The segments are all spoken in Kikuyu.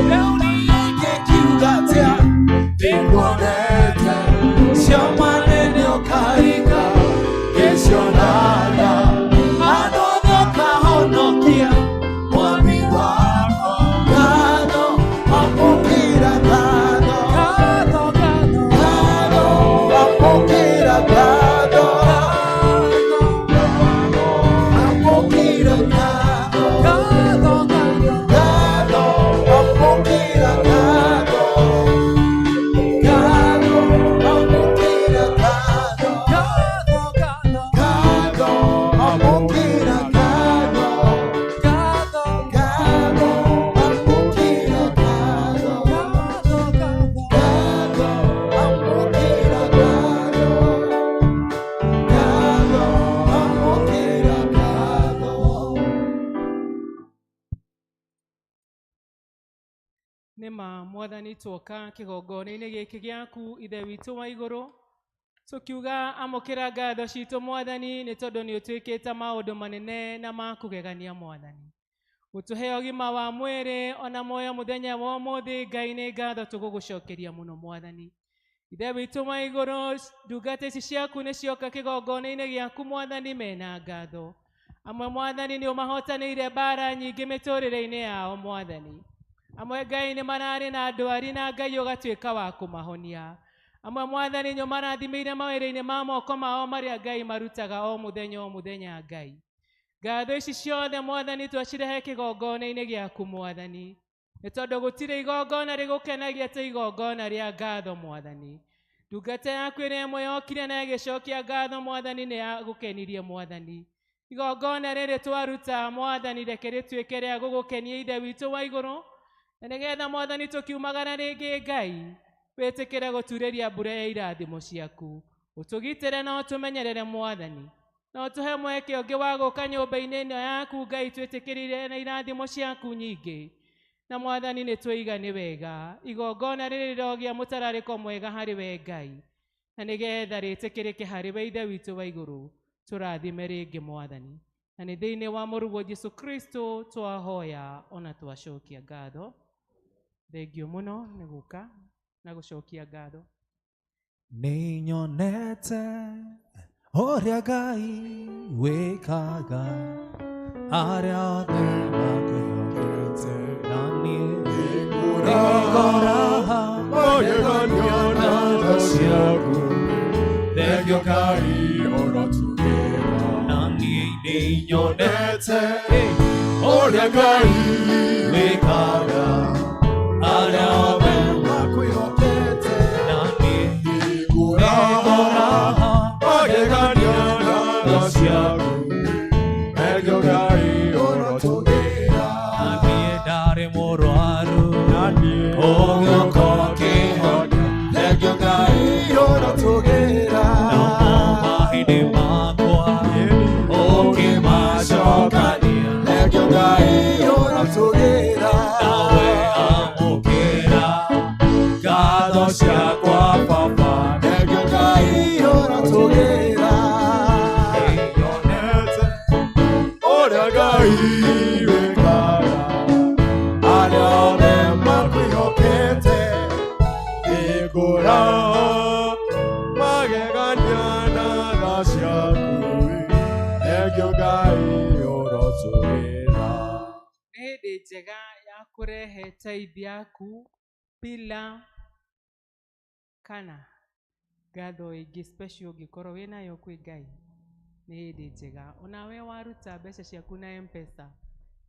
Rĩu niĩ ingĩkiuga atĩa? Nĩnguonete ciama nene ũkaringa ngĩcionaga, andũ othe ũkahonokia, Mwami wakwa. Ngatho, amũkĩra ngatho. Ngatho, ngatho. Ngatho, amũkĩra ngatho. Amũkĩra ngatho. Ngatho, ngatho. Ngatho, amũkĩra ngatho. Ngatho, amũkĩra ngatho. Ngatho, ngatho. Ngatho, amũkĩra ngatho. Ngatho. Ngatho, amũkĩra ngatho. Ngatho, ngatho. Ngatho, amũkĩra ngatho. Ngatho, amũkĩra ngatho. Nĩ ma, Mwathani, twoka kĩgongona-inĩ gĩkĩ gĩaku, Ithe witũ wa igũrũ, tũkiuga amũkĩra ngatho citũ, Mwathani, nĩ tondũ nĩ ũtwĩkĩte maũndũ manene na ma kũgegania. Mwathani, gũtũhe ũgima wa mwĩrĩ ona muoyo mũthenya wa ũmũthĩ, Ngai, nĩ ngatho tũgũgũcokeria mũno. Mwathani, Ithe witũ wa igũrũ, ndungata ici ciaku nĩ cioka kĩgongona-inĩ gĩaku, Mwathani, mena ngatho. Amwe, Mwathani, nĩ ũmahotanĩire mbara nyingĩ mĩtũrĩre-inĩ yao. Mwathani, amwe, Ngai, nĩ mararĩ na ndwari na Ngai ũgatuĩka wa kũmahonia. Amwe, Mwathani, nĩ ũmarathimĩire mawĩra-inĩ ma moko mao marĩa, Ngai, marutaga o mũthenya o mũthenya. Ngai, ngatho ici ciothe, Mwathani, twacirehe kĩgongona-inĩ gĩaku, Mwathani, nĩ tondũ gũtirĩ igongona rĩgũkenagia ta igongona rĩa ngatho. Mwathani, ndungata yaku ĩrĩa ĩmwe yokire na ĩgĩcokia ngatho, Mwathani, nĩ yagũkenirie. Mwathani, igongona rĩrĩ twaruta, Mwathani, reke rĩtuĩke rĩa gũgũkenia, Ithe witũ wa igũrũ, na nĩgetha, Mwathani, tũkiumagara rĩngĩ, Ngai, wĩtĩkĩre gũturĩria mbura ya irathimo ciaku, ũtũgitĩre na ũtũmenyerere. Mwathani, na ũtũhe mweke ũngĩ wa gũka nyũmba-inĩ ĩno yaku, Ngai, twĩtĩkĩrire na irathimo ciaku nyingĩ. Na Mwathani, nĩ twaiga nĩ wega igongona rĩrĩ rĩrogĩa mũtararĩko mwega harĩ we, Ngai, na nĩgetha rĩtĩkĩrĩke harĩ we, Ithe witũ wa igũrũ. Tũrathime rĩngĩ, Mwathani, na nĩ thĩinĩ wa Mũrũguo Jesu Kristo twahoya ona twacokia ngatho. Thengiũ mũno nĩ gũka na gũcokia ngatho. Nĩnyonete ũrĩa Ngai wĩkaga arĩa othe makwĩhokete, na niĩ nĩngũraha magegania na tha ciaku. Thengio Ngai ũrotugĩra. Na niĩ nĩnyonete ũrĩa Ngai wĩkaga arĩa othe makwĩhokete, na niĩ nĩngũraha magegania na tha ciaku. Thengio Ngai ũrotugĩra. Na niĩ ndarĩ mũrwaru, Na niĩ ũgĩũka ũkĩhonia. Thengio Ngai ũrotugĩra. Namo mahĩndĩ makwa ũkĩmacokania. Thengio Ngai ũrotugĩra. Nawe amũkĩra ngatho ciakwa, Baba. Thengio Ngai ũrotugĩra. Nĩnyonete ũrĩa Ngai wĩkaga arĩa othe makwĩhokete. Nĩngũra magegania na tha ciaku. Thengio Ngai ũrotugĩra. Nĩ hĩndĩ njega ya kũrehe tithe yaku bila kana ngatho ĩngĩ special ũngĩkorwo wĩnayo kwĩ Ngai. Nĩ hĩndĩ njega onawe waruta mbeca ciaku na M-Pesa,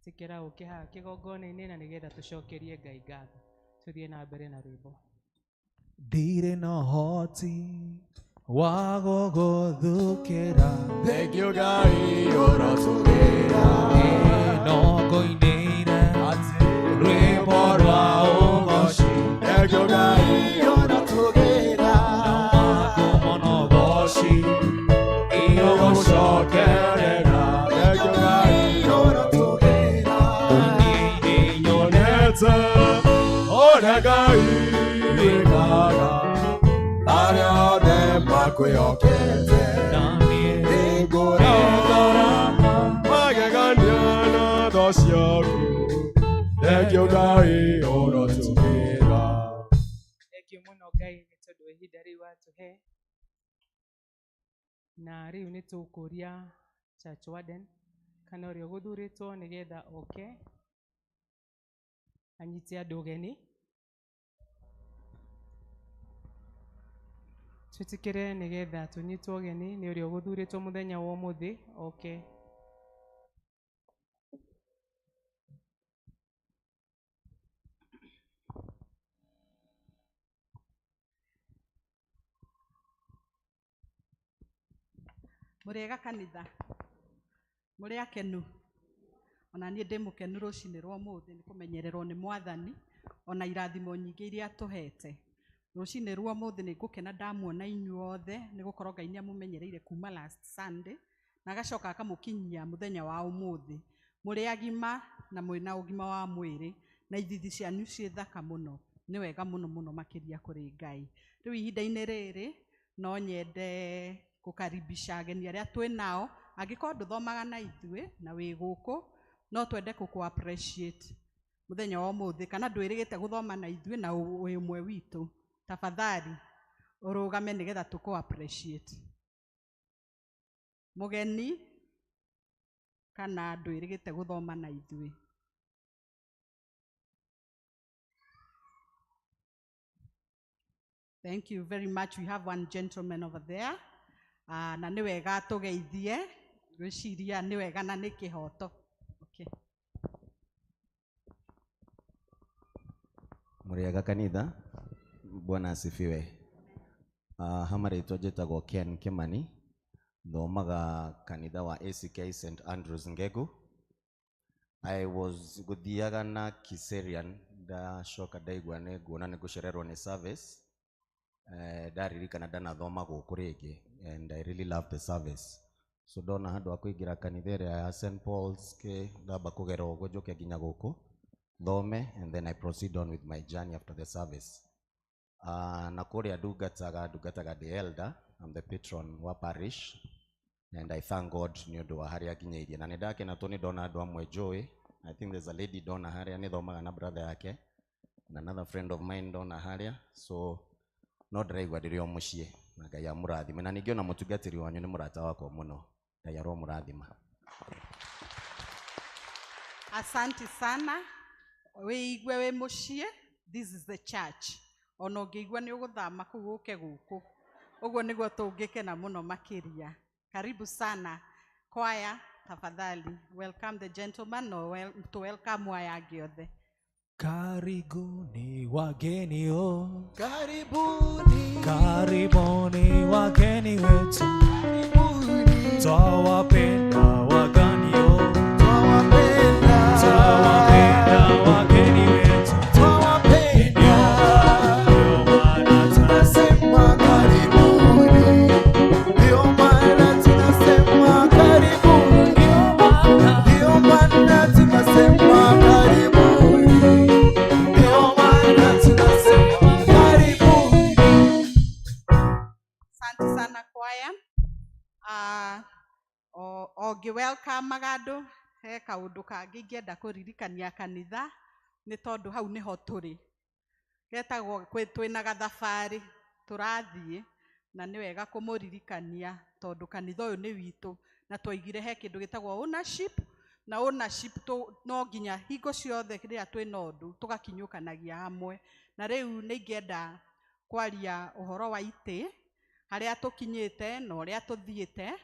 tĩkĩra ũke haha kĩgongona-inĩ na nĩgetha tũcokerie Ngai ngatho. Tũthiĩ na mbere na rwĩmbo. Ndirĩ na ũhoti wa gũgũthukĩra. Thengio Ngai ũrotugĩra. No ngũinĩire rwĩmbo rwa ũgoci. Thengio Ngai ũrotugĩra. Ngumo na ũgoci igũgũcokerera. Thengio Ngai ũrotugĩra. Niĩ nĩnyonete ũrĩa Ngai wĩkaga arĩa othe makwĩhokete. Na niĩ Nĩngũra magegania na tha ciaku. Thengio Ngai. Ngai nĩ tondũ wa ihinda rĩu watũhe. Na rĩu nĩ tũkũria church warden kana ũrĩa ũgũthurĩtwo nĩgetha oke anyite andũ ũgeni. Twĩtĩkĩre nĩgetha tũnyitwo ũgeni nĩ ũrĩa ũgũthurĩtwo mũthenya wa ũmũthĩ oke. Mũrĩega kanitha, mũrĩ akenu? Ona niĩ ndĩ mũkenu rũcinĩ rwa ũmũthĩ nĩ kũmenyererwo nĩ Mwathani ona irathimo nyingĩ iria atũhete. Rũcinĩ rwa ũmũthĩ nĩ ngũkena ndamuona inyuothe nĩ gũkorwo Ngai nĩ amũmenyereire kuma last Sunday na agacoka akamũkinyia mũthenya wa ũmũthĩ. Mũrĩ agima na mwĩna ũgima wa mwĩrĩ na ithithi cianyu ciĩ thaka mũno. Nĩ wega mũno mũno makĩria kũrĩ Ngai. Rĩu ihinda-inĩ rĩrĩ no nyende gũkaribisha ageni arĩa twĩ nao. Angĩkorwo ndũthomaga na ithuĩ na wĩ gũkũ, no twende gũkũ appreciate mũthenya wa ũmũthĩ, kana ndwĩrĩgĩte gũthoma na ithuĩ na wĩ ũmwe witũ, tafadhali ũrũgame nĩgetha tũkũ appreciate. Mũgeni kana ndwĩrĩgĩte gũthoma na ithuĩ. Thank you very much. We have one gentleman over there. Na nĩ wega tũgeithie, ngwĩciria nĩ wega na nĩ kĩhoto. Okay. Mũrĩega kanitha, Bwana asifiwe. Hama rĩtwa njĩtagwo Ken Kimani, thomaga kanitha wa ACK St Andrews Ngegu. I was gũthiaga na Kiserian, ndacoka ndaigua nĩ nguona nĩ ngũcererwo nĩ service. Ndaririkana ndanathoma gũkũ rĩngĩ and I really love the service. So ndona handũ ha kũingĩra kanitha ĩrĩa ya St Paul's ke ndamba kũgera ũguo njoke nginya gũkũ thome and then I proceed on with my journey after the service. Na kũrĩa ndungataga the elder, I'm the patron wa parish and I thank God nĩ ũndũ wa harĩa nginyĩirie. Na nĩ ndakena tondũ nĩ ndona andũ amwe njũĩ. I think there's a lady ndona harĩa nĩ thomaga na brother yake and another friend of mine ndona harĩa, so no ndĩraigua ndĩrĩ o mũciĩ na Ngai amũrathime. Na ningĩ ona mũtungatĩri wanyu nĩ mũrata wakwa mũno, Ngai aromũrathima. Asante sana. Wĩigue wĩ mũciĩ, this is the church. Ona ũngĩigua nĩ ũgũthama kũu ũke gũkũ, ũguo nĩguo tũngĩkena mũno makĩria. Karibu sana. Kwaya, tafadhali welcome the gentleman no well, to welcome aya angĩ othe. Karibuni wageni o, Karibuni, karibuni wageni wetu, karibuni, twawapenda wagani o, twawapenda, twawapenda wageni wetu, twawapenda, ndio maana tunasema karibuni, ndio maana tunasema karibuni, ndio maana tunasema karibuni, ndio maana tunasema karibuni. Asante sana kwaya. O ngĩ-welcome-aga andũ, he kaũndũ kangĩ ingĩenda kũririkania kanitha nĩ tondũ hau nĩho tũrĩ. Getagwo twĩna gathabarĩ tũrathiĩ na nĩ wega kũmũririkania tondũ kanitha ũyũ nĩ witũ na twaigire he kĩndũ gĩtagwo ownership, na ownership no nginya hingo ciothe rĩrĩa twĩna ũndũ tũgakinyũkanagia hamwe. Na rĩu nĩ ingĩenda kwaria ũhoro wa itĩ harĩa tũkinyĩte na ũrĩa tũthiĩte,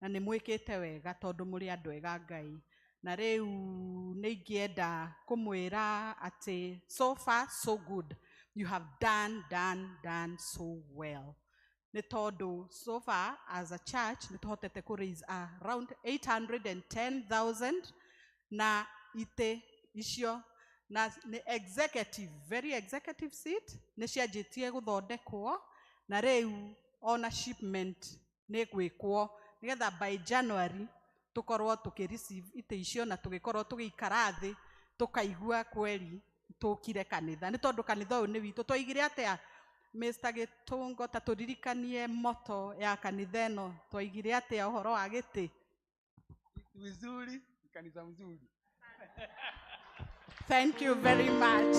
na nĩ mwĩkĩte wega tondũ mũrĩ andũ ega Ngai. Na rĩu nĩ ingĩenda kũmwĩra atĩ so far so good, you have done so well. Nĩ tondũ so far as a church nĩ tũhotete kũ raise around 810,000 na itĩ icio na nĩ executive, very executive seat nĩ cianjĩtie gũthondekwo, na rĩu ona shipment nĩ gwĩkwo nĩgetha by January tũkorwo tũkĩ receive itĩ icio na tũgĩkorwo tũgĩikara thĩ tũkaigua kweri tũkire kanitha, nĩ tondũ kanitha ũyũ nĩ witũ. Twaigire atĩa Mr. Gĩtũngo, ta tũririkanie motto ya kanitha ĩno, twaigire atĩa ũhoro wa gĩtĩ? Vizuri, kanitha mzuri. Thank you very much.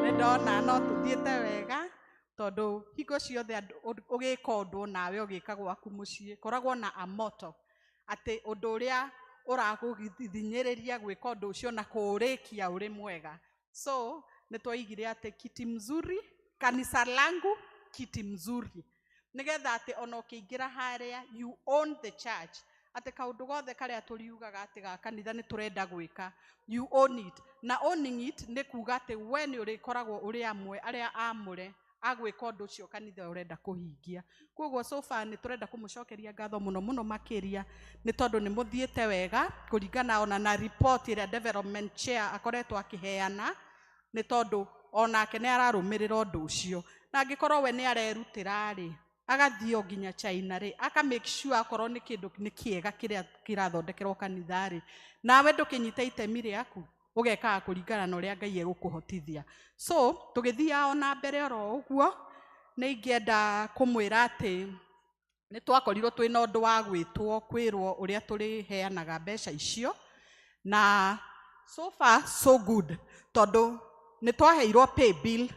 Nĩ ndona no tũthiĩte wega. Tondu hingo ciothe ũgĩka ũndũ nawe ũgĩka gwaku mũciĩ, koragwo na a motto atĩ ũndũ ũrĩa ũragũthinyĩrĩria gwĩka ũndũ ũcio na kũũrĩkia ũrĩ mwega. So nĩ twaigire atĩ kiti mzuri, kanisa langu kiti mzuri, nĩgetha atĩ ona ũkĩingĩra harĩa you own the church, atĩ kaũndũ gothe karĩa tũriugaga atĩ ga kanitha nĩ tũrenda gwĩka, you own it. Na owning it nĩ kuga atĩ we nĩ ũrĩkoragwo ũrĩ amwe arĩa amũre agwĩka ũndũ ũcio kanitha ũrenda kũhingia. Koguo so far nĩ tũrenda kũmũcokeria ngatho mũno mũno makĩria, nĩ tondũ nĩ mũthiĩte wega kũringana ona na report ĩrĩa development chair akoretwo akĩheana, nĩ tondũ onake nĩ ararũmĩrĩra ũndũ ũcio. Na angĩkorwo we nĩ arerutĩra rĩ, agathiĩ o nginya China rĩ, aka make sure akorwo nĩ kĩndũ nĩ kĩega kĩrĩa kĩrathondekerwo kanitha rĩ, nawe ndũkĩnyite itemi rĩaku, ũgekaga kũringana na ũrĩa Ngai egũkũhotithia. So tũgĩthiaga ona mbere oro ũguo, nĩ ingĩenda kũmwĩra atĩ nĩ twakorirwo twĩna ũndũ wa gwĩtwo kwĩrwo ũrĩa tũrĩheanaga mbeca icio, na so far so good, tondũ nĩ twaheirwo pay bill,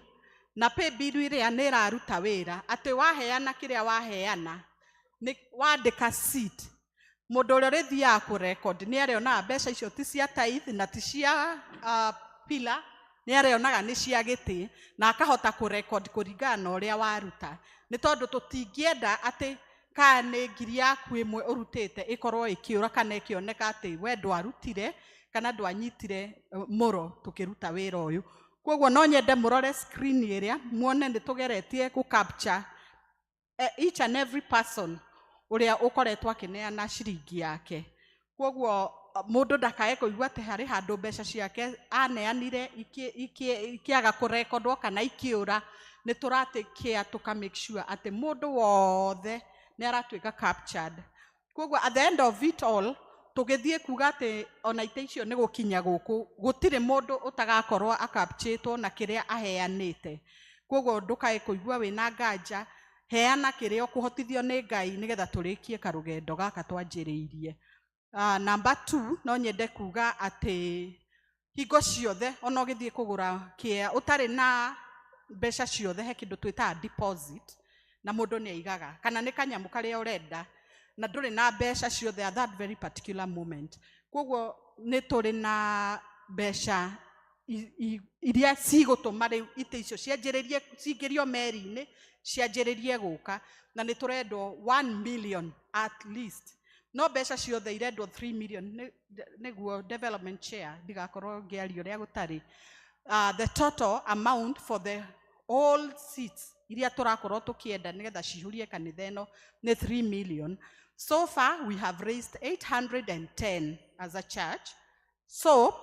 na pay bill ĩrĩa nĩ ĩraruta wĩra atĩ waheana kĩrĩa waheana, nĩ wandĩka seat, mũndũ ũrĩa ũrĩthiaga kũ record nĩ arĩonaga mbeca icio ti cia tithe na ti cia pillar, nĩ arĩonaga nĩ cia gĩtĩ, na akahota kũ record kũringana na ũrĩa waruta. Nĩ tondũ tũtingĩenda atĩ kana nĩ ngiri yaku ĩmwe ũrutĩte ĩkorwo ĩkĩũra kana ĩkĩoneka atĩ we ndwarutire kana ndwanyitire mũro tũkĩruta wĩra ũyũ. Koguo no nyende mũrore screen ĩrĩa muone nĩ tũgeretie kũ capture each and every person ũrĩa ũkoretwo akĩneana ciringi yake. Koguo mũndũ ndakae kũigua atĩ harĩ handũ mbeca ciake aneanire ikĩaga kũrekondwo kana ikĩũra. Nĩ tũratĩkia tũka make sure atĩ mũndũ wothe nĩ aratuĩka captured. Koguo at the end of it all, tũgĩthiĩ kuga atĩ ona ite icio nĩ gũkinya gũkũ, gũtirĩ mũndũ ũtagakorwo akapchĩtwo na kĩrĩa aheanĩte. Koguo ndũkae kũigua wĩna nganja, heana kĩrĩa ũkũhotithio nĩ Ngai nĩgetha tũrĩkie karũgendo gaka twanjĩrĩirie. Number 2, no nyende kuga atĩ hingo ciothe ona ũgĩthiĩ kũgũra kĩa ũtarĩ na mbeca ciothe, he kĩndũ twĩtaga deposit, na mũndũ nĩ aigaga kana nĩ kanyamũ karĩa ũrenda na ndũrĩ na mbeca ciothe at that very particular moment. Koguo nĩ tũrĩ na mbeca iria cigũtũma rĩu itĩ icio cianjĩrĩrie cingĩrio meri-inĩ cianjĩrĩrie gũka, na nĩ tũrendwo 1 million at least. No mbeca ciothe irendwo 3 million nĩguo development chair ndigakorwo ngĩaria ũrĩa gũtarĩ. The total amount for the all seats iria tũrakorwo tũkĩenda nĩgetha cihurie kanitha ĩno nĩ 3 million. So far we have raised 810 as a church. So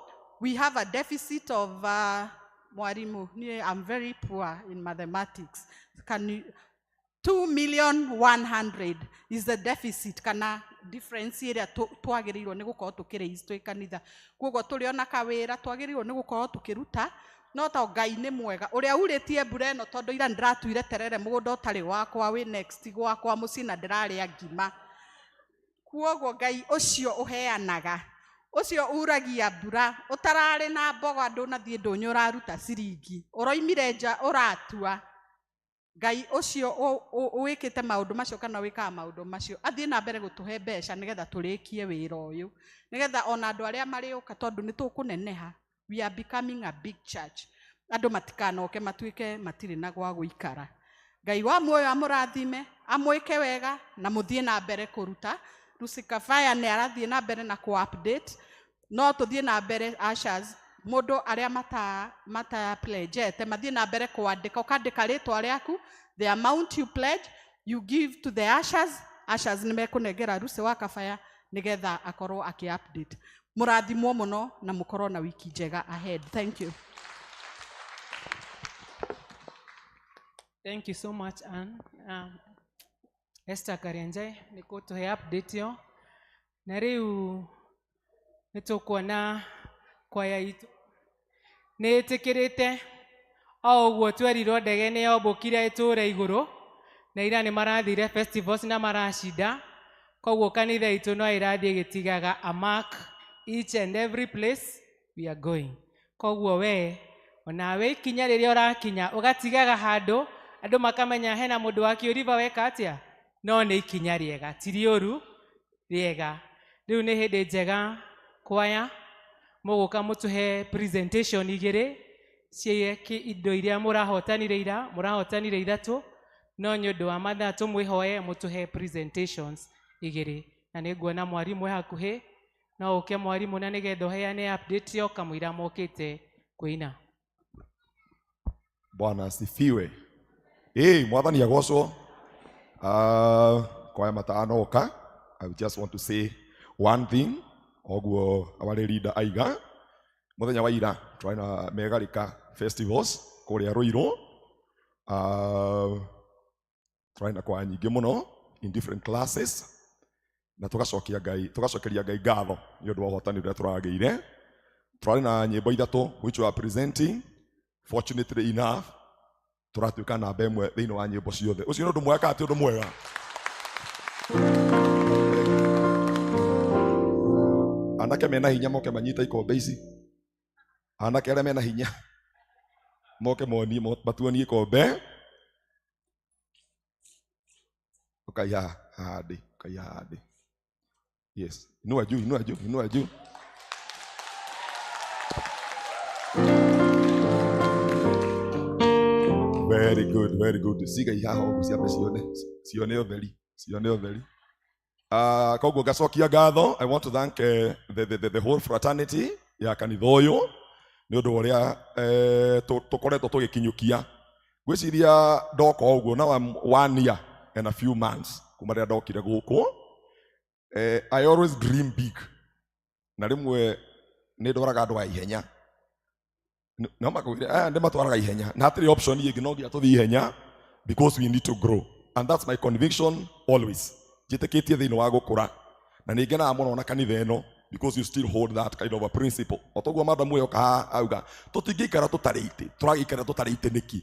we have a deficit of mwalimu, I'm very poor in mathematics. Can you, 2,100,000 is the deficit kana difference ĩrĩa twagĩrĩirwo nĩ gũkorwo tũkĩraise twĩ kanitha. Koguo tũrĩ ona kawĩra twagĩrĩirwo nĩ gũkorwo tũkĩruta, no to Ngai nĩ mwega ũrĩa urĩtie mbura ĩno, tondũ ira nĩndĩratuire terere mũgũnda ũtarĩ wakwa wĩ next gwakwa mũciĩ na ndĩrarĩa ngima. Koguo Ngai ũcio ũheanaga, ũcio uragia mbura, ũtararĩ na mboga ndũnathiĩ ndũnyũ ũraruta ciringi, ũroimire nja ũratua. Ngai ũcio wĩkĩte maũndũ macio kana wĩkaga maũndũ macio athiĩ na mbere gũtũhe mbeca nĩgetha tũrĩkie wĩra ũyũ, nĩgetha ona andũ arĩa marĩũka, tondũ nĩ tũkũneneha, we are becoming a big church, andũ matikanoke matuĩke matirĩ na gwa gũikara. Ngai wa muoyo amũrathime, amwĩke wega na mũthiĩ na mbere kũruta. Lucy Kafaya nĩ arathiĩ na mbere na kũ update, no tũthiĩ na mbere ushers, mũndũ arĩa mata pledgete mathiĩ na mbere kwandĩka, ũkandĩka rĩtwa rĩaku, the amount you pledge you give to the ushers. Ushers nĩ mekũnengera Lucy wa Kafaya nĩgetha akorwo akĩ update. Mũrathimwo mũno na mũkorwo na wiki njega ahead. Thank you. Thank you so much, Ann. Esther Karianjai nĩ gũtũhe update yo. Na rĩu nĩ tũkuona kwaya itũ nĩ ĩtĩkĩrĩte o ũguo twerirwo ndege nĩ yombũkire ĩtũre igũrũ, na ira nĩ marathire festivals na maracinda. Koguo kanitha itũ no ĩrathiĩ ĩgĩtigaga a mark each and every place we are going. Koguo we onawe ikinya rĩrĩa ũrakinya ũgatigaga handũ Andũ makamenya hena mũndũ wa Kĩũriba weka atĩa, no nĩ ikinya rĩega, ti rĩũru, rĩega. Rĩu nĩ hĩndĩ njega kwaya mũgũka mũtũhe presentation igĩrĩ cia indo iria mũrahotanire ira, mũrahotanire ithatũ, no nĩ ũndũ wa mathaa tũmwĩhoe mũtũhe presentations igĩrĩ. Na nĩ nguona mwarimũ e hakuhĩ, no ũke mwarimũ na nĩgetha ũheane update yo kamũira mokĩte kũina. Bwana asifiwe. Hey, mwathani agocwo. Kwaya matanoka, I just want to say one thing. Oguo awale leader aiga muthenya wa ira twari na Megarika festivals kuria Ruiru. Twari na kwaya nyingĩ mũno in different classes, na tugacokia Ngai, tugacokeria Ngai ngatho nĩ ũndũ wa ũhotani ũrĩa tũragĩire. Twari na nyĩmbo ithatũ which we are presenting. Fortunately enough, tũratuĩka namba ĩmwe thĩinĩ wa nyĩmbo ciothe. Ũcio nĩ ũndũ mwega kana ti ũndũ mwega? Anake mena hinya moke manyite ikombe ici. Anake arĩa mena hinya moke monie, matuonie ikombe. Ũkaiha haha ndĩ, ũkaiha haha ndĩ. Yes, inua juu, inua juu, inua juu. Very good, very good. Siga ihaha ũguo ciambe cione, cione ũtheri, cione ũtheri. Koguo ngacokia ngatho. I want to thank the whole fraternity ya kanitha ũyũ nĩ ũndũ wa ũrĩa tũkoretwo tũgĩkinyũkia. Ngwĩciria ndoka ũguo now I'm 1 year and a few months kuma rĩrĩa ndokire gũkũ. I always dream big, na rĩmwe nĩ ndwaraga andũ a ihenya. No makwĩre aya nĩ matwaraga ihenya, na hatirĩ option ĩngĩ, no nginya tũthiĩ ihenya because we need to grow, and that's my conviction always. Njĩtĩkĩtie thĩinĩ wa gũkũra, na nĩ ngenaga mũno na kanitha ĩno because you still hold that kind of a principle. O toguo madam ũyũ oka haha auga tũtingĩikara tũtarĩ itĩ, tũragĩikara tũtarĩ itĩ nĩkĩ?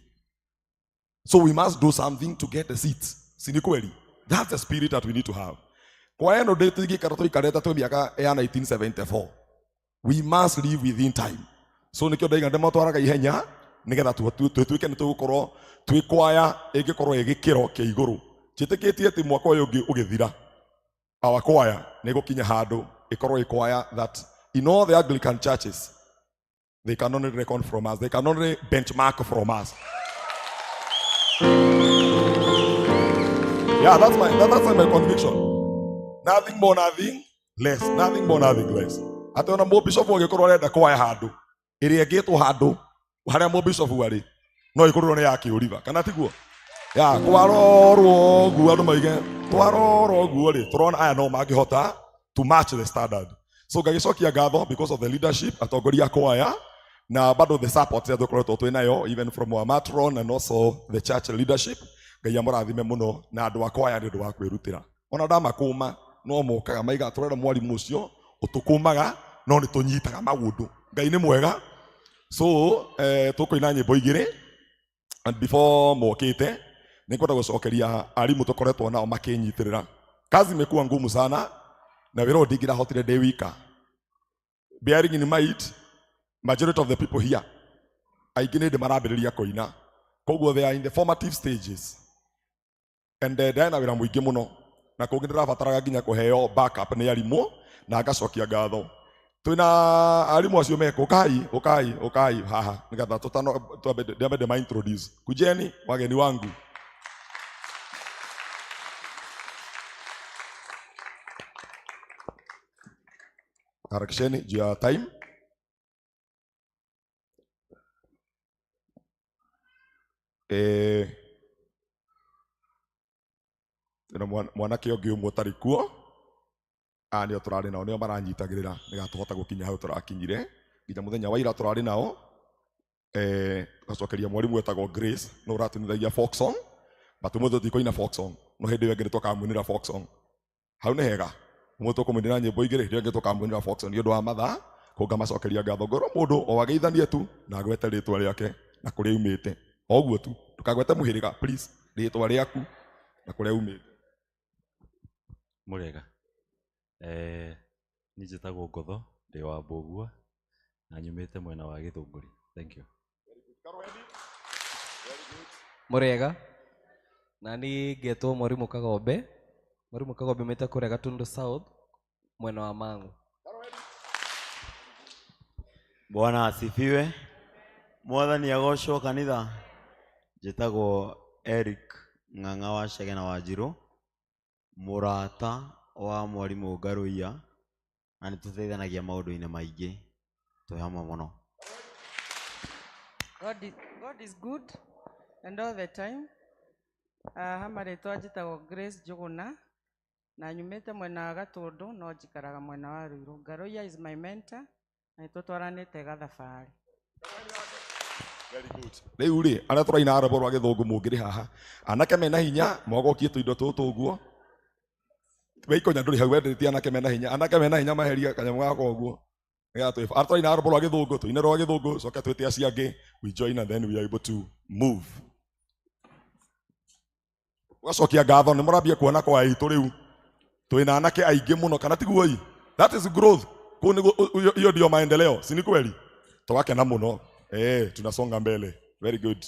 So we must do something to get the seats. Si ni kweli? That's the spirit that we need to have. Kwa ĩno ndĩtingĩikara tũikarĩte twĩ mĩaka ya 1974. We must live within time. So nĩkĩo ndaiga ndĩmatwaraga ihenya nĩgetha tũtuĩke nĩ tũgũkorwo twĩ kwaya ĩngĩkorwo ĩ gĩkĩro kĩa igũrũ. Njĩtĩkĩtie atĩ mwaka ũyũ ũngĩ ũgĩthira, our choir nĩ ĩgũkinya handũ ĩkorwo ĩ choir that in all the Anglican churches they can only reckon from us, they can only benchmark from us. Yeah, that's my conviction. Nothing more, nothing less. Nothing more, nothing less. Ate ona mũbishop ũngĩkorwo arenda kwaya handũ ĩrĩa ĩngĩtwo handũ harĩa mũbishop arĩ no ĩkorwo nĩ ya Kĩũriba, kana tiguo? Ya kwarorwo ũguo andũ maige twarorwo ũguo rĩ, tũrona aya no mangĩhota to match the standard. So ngagĩcokia ngatho because of the leadership, atongoria a kwaya, na bado the support ĩrĩa tũkoretwo twĩ nayo even from our matron and also the church leadership. Ngai amũrathime mũno na andũ a kwaya nĩ ũndũ wa kwĩrutĩra. Ona ndamakũma no mokaga maiga tũrenda mwarimũ ũcio ũtũkũmaga no nĩ tũnyitaga maũndũ. Ngai nĩ mwega. So tũkũina nyĩmbo igĩrĩ, and before mokĩte nĩ ngwenda gũcokeria arimũ tũkoretwo nao makĩnyitĩrĩra. Kazi imekuwa ngumu sana na wĩra ũyũ ndingĩrahotire ndĩ wika. Bearing in mind majority of the people here aingĩ nĩ ndĩ marambĩrĩria kũina, koguo they are in the formative stages and ndarĩ na wĩra mũingĩ mũno, na kũngĩ ndĩrabataraga nginya kũheo backup nĩ arimũ, na ngacokia ngatho. Twĩna arimũ acio meko, ũkai, ũkai, ũkai haha nĩgetha tũtano twambe ndambe ndĩma introduce. Kujeni wageni wangu. Harakisheni juu ya time. Tena mwanake ũngĩ ũmwe ũtarĩ kuo, aya nĩo tũrarĩ nao, nĩo maranyitagĩrĩra nĩgetha tũhote gũkinya hau tũrakinyire. Nginya mũthenya wa ira tũrarĩ nao. Tũgacokeria mwarimũ wetagwo Grace, nĩwe ũratunithagia folk song, but ũmũthĩ tũtikũina folk song, no hĩndĩ ĩyo ĩngĩ nĩtũkamũinĩra folk song. Hau nĩ hega, ũmũthĩ tũkũmũinĩra nyĩmbo igĩrĩ, hĩndĩ ĩyo ĩngĩ tũkamũinĩra folk song nĩ ũndũ wa mathaa. Kũngamacokeria ngatho ngorwo mũndũ o ageithanie tu na agwete rĩtwa rĩake na kũrĩa aumĩte, o ũguo tu, ndũkagwete mũhĩrĩga please, rĩtwa rĩaku na kũrĩa aumĩte. Mũrega. Niĩ njĩtagwo Ngotho, ndĩ wa Mbũgua na nyumĩte mwena wa Gĩthũngũri. Thank you. Mũrega. Na niĩ ngetwo Mwarimu Kagombe. Mwarimu Kagombe mete kũrĩa Gatundu South mwena wa Mang'u. Bwana asifiwe. Mwathani agocwo kanitha. Njĩtagwo Eric Ng'ang'a wa Chege na Wanjirũ, mũrata wa mwarimũ Ngaruiya, na nĩ tũteithanagia maũndũ-inĩ maingĩ, twĩ hamwe mũno. God is good and all the time. Hama rĩtwa njĩtagwo Grace Njũgũna na nyumĩte mwena wa Gatũndũ no njikaraga mwena wa Ruiru. Ngaruiya is my mentor na nĩtũtwaranĩte gathabarĩ. Very good. Rĩu rĩ, arĩa tũraina rwĩmbo rwa gĩthũngũ mũngĩrĩ haha, anake mena hinya mogokie tũindo tũtũ ũguo. Weikonya ndũrĩ hau wendete anake mena hinya, anake mena hinya maheria kanyamũ gaka ũguo. Nĩgetha arĩa tũraina rwĩmbo rwa gĩthũngũ, tũine rwa gĩthũngũ, coke twĩte acio angĩ, we join and then we are able to move. Ũgacokia ngatho nĩ mũrambia kuona kwa itũ rĩu twĩna anake aingĩ mũno, kana tiguo ĩ? That is growth. Kũu nĩguo, hiyo ndio maendeleo, si ni kweli? Tũgakena mũno. Tunasonga mbele. Very good.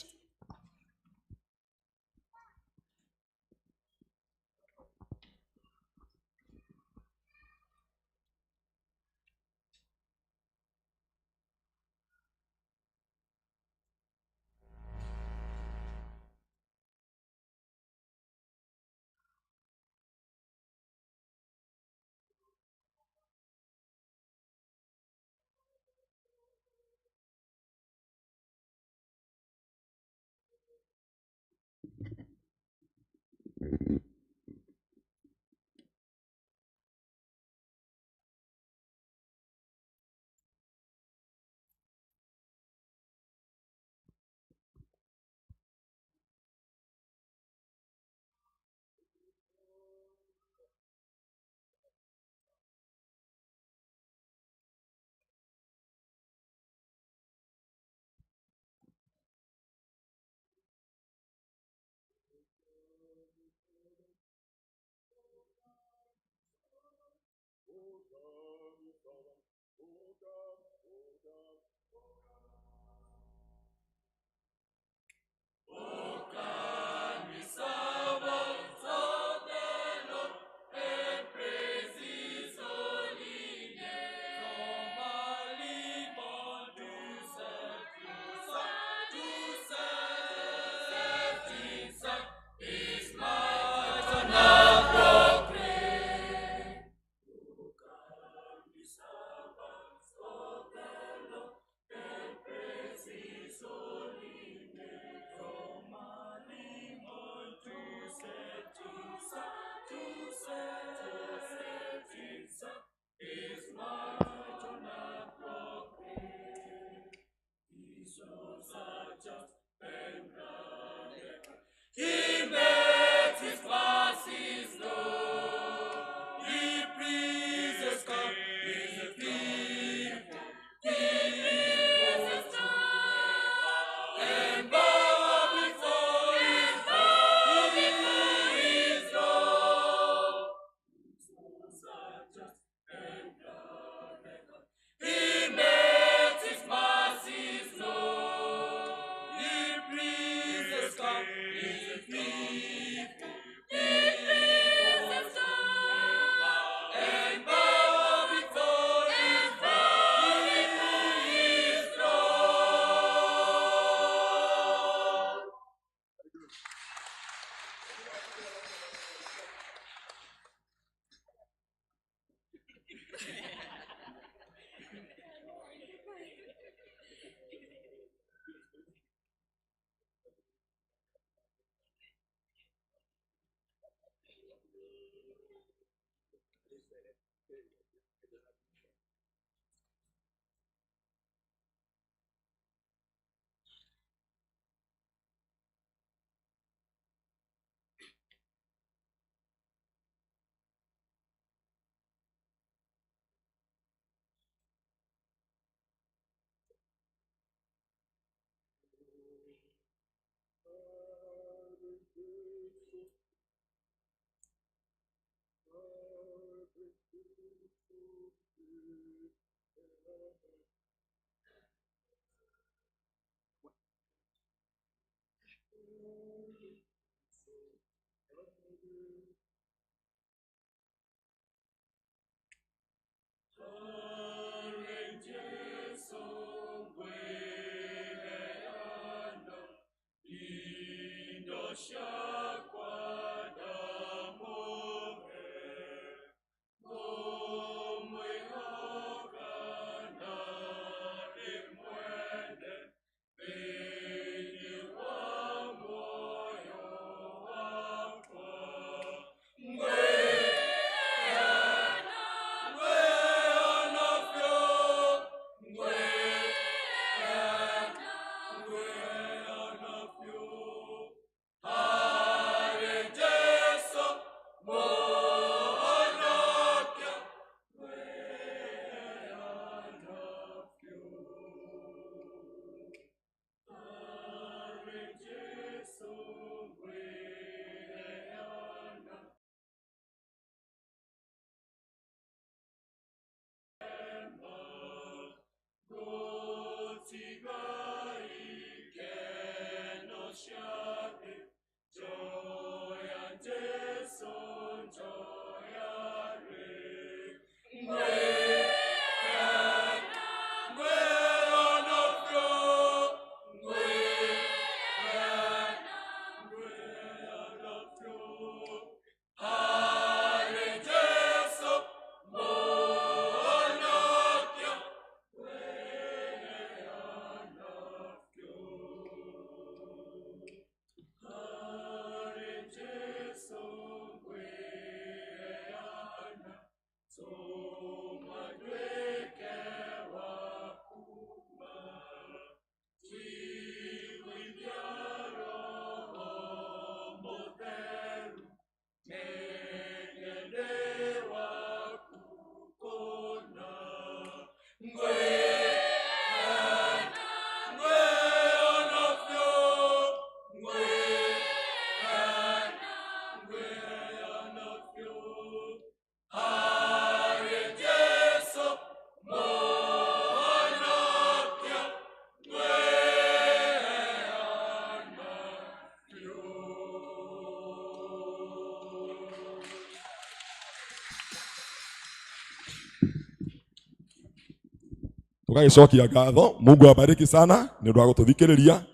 Tugagicokia ngatho. Mungu abariki sana ni undu wa gututhikiriria.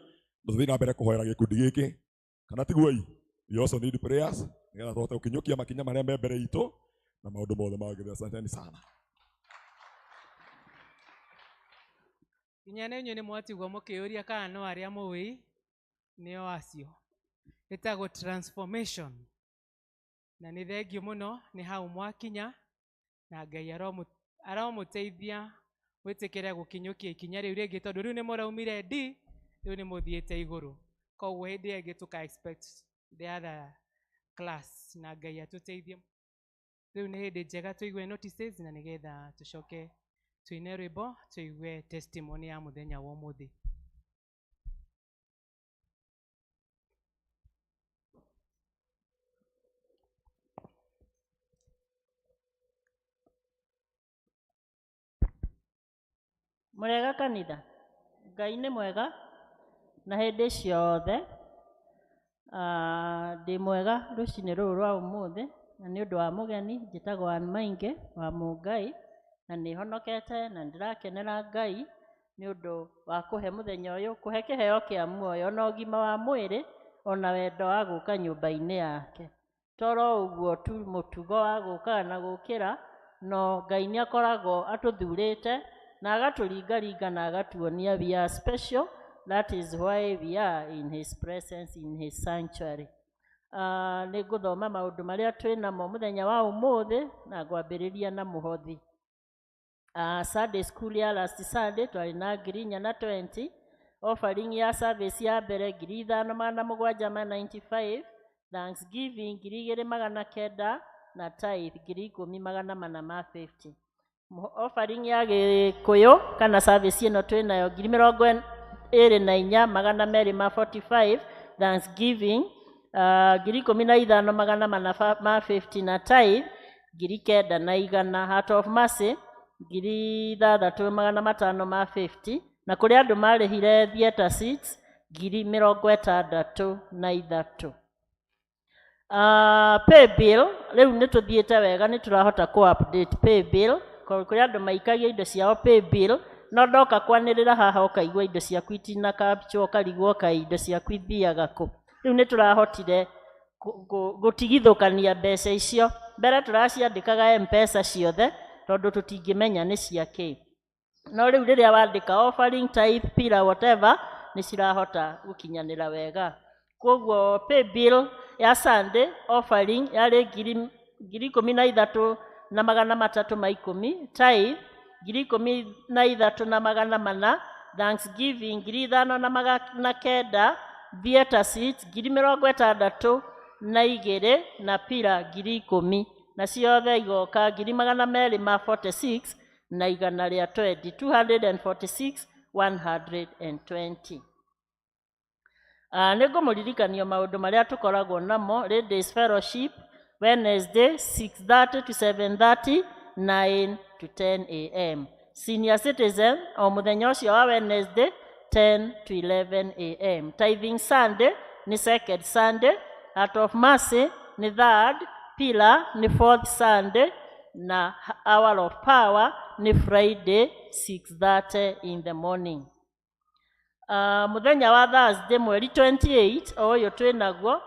Tuthii na mbere kuhoera gikundi giki kana tiguo? We also need prayers nigetha tuhote gukinyukia makinya maria me mbere itu na maundu mothe magĩrĩre. Asanteni sana. Nginya na inyuĩ nĩ mwatigwo mũkĩũria kana no arĩa mũĩ nĩo acio. Ĩtagwo transformation. Na nĩ thengiũ mũno nĩ hau mwakinya na Ngai aromũteithia gwĩtĩkĩra gũkinyũkia ikinya rĩu rĩngĩ tondũ rĩu nĩ mũraumire D, rĩu nĩ mũthiĩte igũrũ. Koguo hĩndĩ ĩyo ĩngĩ tũka expect the other class na Ngai atũteithie. Rĩu nĩ hĩndĩ njega tũigue notices na nĩgetha tũcoke tuine rwĩmbo tũigue testimony ya mũthenya wa ũmũthĩ. Mũrega kanitha, Ngai nĩ mwega na hĩndĩ ciothe. Ndĩ mwega rũcinĩ rũrũ rwa ũmũthĩ na nĩ ũndũ wa mũgeni njĩtagwo Ann Mainge wa Mũngai na nĩ honokete na ndĩrakenera Ngai nĩ ũndũ wa kũhe mũthenya ũyũ, kũhe kĩheo kĩa muoyo na ũgima wa mwĩrĩ ona wendo wa gũka nyũmba-inĩ yake. Toro ũguo tu mũtugo wa gũkaga na gũkĩra, no Ngai nĩ akoragwo atũthurĩte na agatũringaringa na agatuonia we are special. That is why we are in his presence, in his sanctuary. Nĩ ngũthoma maũndũ marĩa twĩ namo mũthenya wa ũmũthĩ na ngwambĩrĩria na mũhothi. Sunday school ya last Sunday twarĩ na 4,020, offering ya service ya mbere 5,795, Thanksgiving 2,900 na tithe 10,450. Offering ya Gĩkũyũ kana service ĩno twĩ nayo 24,245, Thanksgiving 15,450 na tithe 9,100, Heart of Mercy 6,550, na kũrĩ andũ marĩhire theatre seats 63,000. Pay bill rĩu nĩ tũthiĩte wega, nĩ tũrahota kũ update pay bill. Kũrĩ andũ maikagia indo ciao pay bill, no ndoka kwanĩrĩra haha ũkaigua indo ciaku itina capture, ũkarigwo kaĩ indo ciaku ithiaga kũ. Rĩu nĩ tũrahotire gũtigithũkania mbeca icio. Mbere tũraciandĩkaga M-Pesa ciothe tondũ tũtingĩmenya nĩ cia kĩ. No rĩu rĩrĩa wandĩka offering, tithe, pillar, whatever, nĩ cirahota gũkinyanĩra wega. Koguo pay bill ya Sunday offering yarĩ 13,310, tithe 13,400, thanksgiving 5,900, theatre seats 62,000 na pillar 10,000, na ciothe igoka 246,120, 246 120. Nĩ ngũmũririkania maũndũ marĩa tũkoragwo namo. Ladies Fellowship Wednesday 6:30 to 7:30, 9 to 10 a.m. Senior Citizen o mũthenya ũcio wa Wednesday 10 to 11 a.m. Tithing Sunday nĩ second Sunday, Heart of Mercy nĩ third, Pillar nĩ fourth Sunday, na Hour of Power nĩ Friday 6:30 in the morning. Mũthenya wa Thursday mweri 28 o ũyũ twĩnaguo,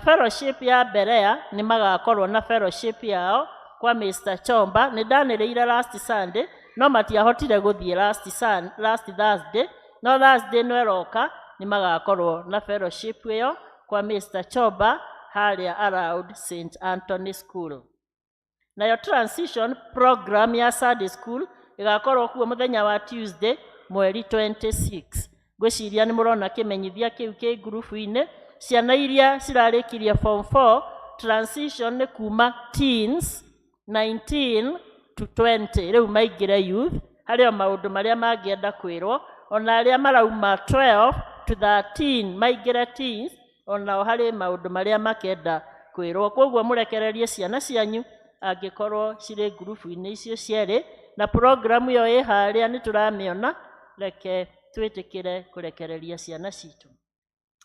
fellowship ya Berea nĩ magakorwo na fellowship yao kwa Mr. Chomba. Nĩ ndanĩrĩire last Sunday no matiahotire gũthiĩ last Thursday, no Thursday no ĩroka nĩ magakorwo na fellowship ĩyo kwa Mr. Chomba harĩa around St. Anthony School. Nayo transition program ya Sunday School ĩgakorwo kuo mũthenya wa Tuesday mweri 26. Ngwĩciria nĩ mũrona kĩmenyithia kĩu kĩ ngurubu-inĩ. Ciana iria cirarĩkirie form 4, transition nĩ kuma teens 19 to 20, rĩu maingĩre youth. Harĩ o maũndũ marĩa mangĩenda kwĩrwo. Ona arĩa marauma 12 to 13 maingĩre teens, onao harĩ maũndũ marĩa makenda kwĩrwo. Koguo mũrekererie ciana cianyu angĩkorwo cirĩ ngurubu-inĩ icio cierĩ, na programu ĩyo ĩ harĩa nĩ tũramĩona. Reke twĩtĩkĩre kũrekereria ciana citũ.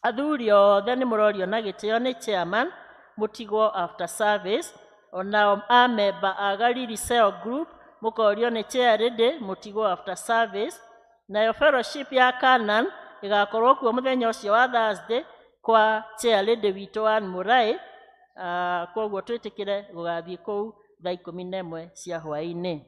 Athuri othe nĩ mũrorio na gĩtĩo nĩ chairman mũtigwo after service. Onao amemba a Galili Cell Group mũkorio nĩ chair lady mũtigwo after service. Nayo fellowship ya Canaan ĩgakorwo kuo mũthenya ũcio wa Thursday kwa chair lady witũ Ann Murai. Koguo twĩtĩkĩre gũgathiĩ kũu thaa 11 cia hwaĩ-inĩ.